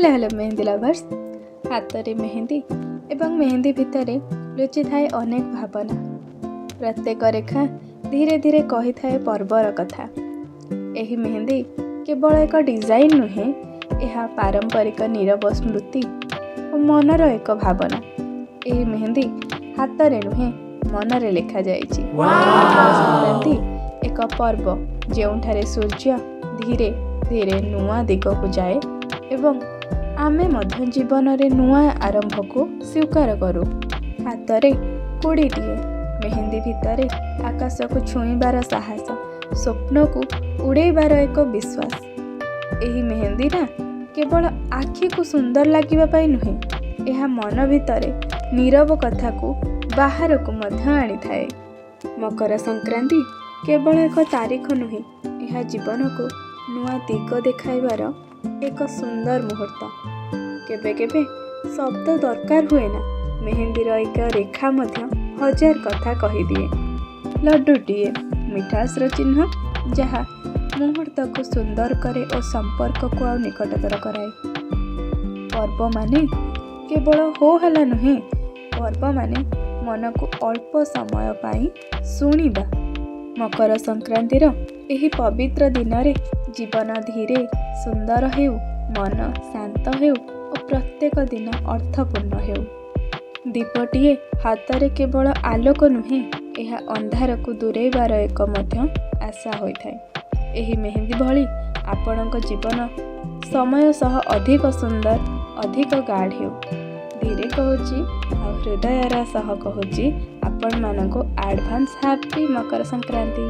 Hello hello mehndi lovers. ହାତରେ ମେହେନ୍ଦି ଏବଂ ମେହେନ୍ଦି ଭିତରେ ଲୁଚିଥାଏ ଅନେକ ଭାବନା। ପ୍ରତ୍ୟେକ ରେଖା ଧୀରେ ଧୀରେ କହିଥାଏ ପର୍ବର କଥା। ଏହି ମେହେନ୍ଦି କେବଳ ଏକ ଡିଜାଇନ୍ ନୁହେଁ, ଏହା ପାରମ୍ପରିକ ନୀରବ ସ୍ମୃତି ଓ ମନର ଏକ ଭାବନା। ଏହି ମେହେନ୍ଦି ହାତରେ ନୁହେଁ, ମନରେ ଲେଖାଯାଇଛି। ମକର ସଂକ୍ରାନ୍ତି ଏକ ପର୍ବ, ଯେଉଁଠାରେ ସୂର୍ଯ୍ୟ ଧୀରେ ଧୀରେ ନୂଆ ଦିଗକୁ ଯାଏ ଏବଂ ଆମେ ମଧ୍ୟ ଜୀବନରେ ନୂଆ ଆରମ୍ଭକୁ ସ୍ୱୀକାର କରୁ। ହାତରେ କୋଡ଼ିଟିଏ ମେହେନ୍ଦି ଭିତରେ ଆକାଶକୁ ଛୁଇଁବାର ସାହସ, ସ୍ୱପ୍ନକୁ ଉଡ଼େଇବାର ଏକ ବିଶ୍ୱାସ। ଏହି ମେହେନ୍ଦି ନା କେବଳ ଆଖିକୁ ସୁନ୍ଦର ଲାଗିବା ପାଇଁ ନୁହେଁ, ଏହା ମନ ଭିତରେ ନୀରବ କଥାକୁ ବାହାରକୁ ମଧ୍ୟ ଆଣିଥାଏ। ମକର ସଂକ୍ରାନ୍ତି କେବଳ ଏକ ତାରିଖ ନୁହେଁ, ଏହା ଜୀବନକୁ ନୂଆ ଦିଗ ଦେଖାଇବାର ଏକ ସୁନ୍ଦର ମୁହୂର୍ତ୍ତ। କେବେ କେବେ ଶବ୍ଦ ଦରକାର ହୁଏ ନା, ମେହେନ୍ଦିର ଏକ ରେଖା ମଧ୍ୟ ହଜାର କଥା କହିଦିଏ। ଲଡ଼ୁଟିଏ ମିଠାସର ଚିହ୍ନ, ଯାହା ମୁହୂର୍ତ୍ତକୁ ସୁନ୍ଦର କରେ ଓ ସମ୍ପର୍କକୁ ଆଉ ନିକଟତର କରାଏ। ପର୍ବ ମାନେ କେବଳ ହୋ ହଲ୍ଲା ନୁହେଁ, ପର୍ବ ମାନେ ମନକୁ ଅଳ୍ପ ସମୟ ପାଇଁ ଶୁଣିବା। ମକର ସଂକ୍ରାନ୍ତିର ଏହି ପବିତ୍ର ଦିନରେ ଜୀବନ ଧୀରେ ସୁନ୍ଦର ହେଉ, ମନ ଶାନ୍ତ ହେଉ ଓ ପ୍ରତ୍ୟେକ ଦିନ ଅର୍ଥପୂର୍ଣ୍ଣ ହେଉ। ଦୀପଟିଏ ହାତରେ କେବଳ ଆଲୋକ ନୁହେଁ, ଏହା ଅନ୍ଧାରକୁ ଦୂରେଇବାର ଏକ ମଧ୍ୟ ଆଶା ହୋଇଥାଏ। ଏହି ମେହେନ୍ଦି ଭଳି ଆପଣଙ୍କ ଜୀବନ ସମୟ ସହ ଅଧିକ ସୁନ୍ଦର, ଅଧିକ ଗାଢ଼ ହେଉ। ଧୀରେ କହୁଛି ଆଉ ହୃଦୟର ସହ କହୁଛି, ଆପଣମାନଙ୍କୁ ଆଡ଼ଭାନ୍ସ ହାପି ମକର ସଂକ୍ରାନ୍ତି।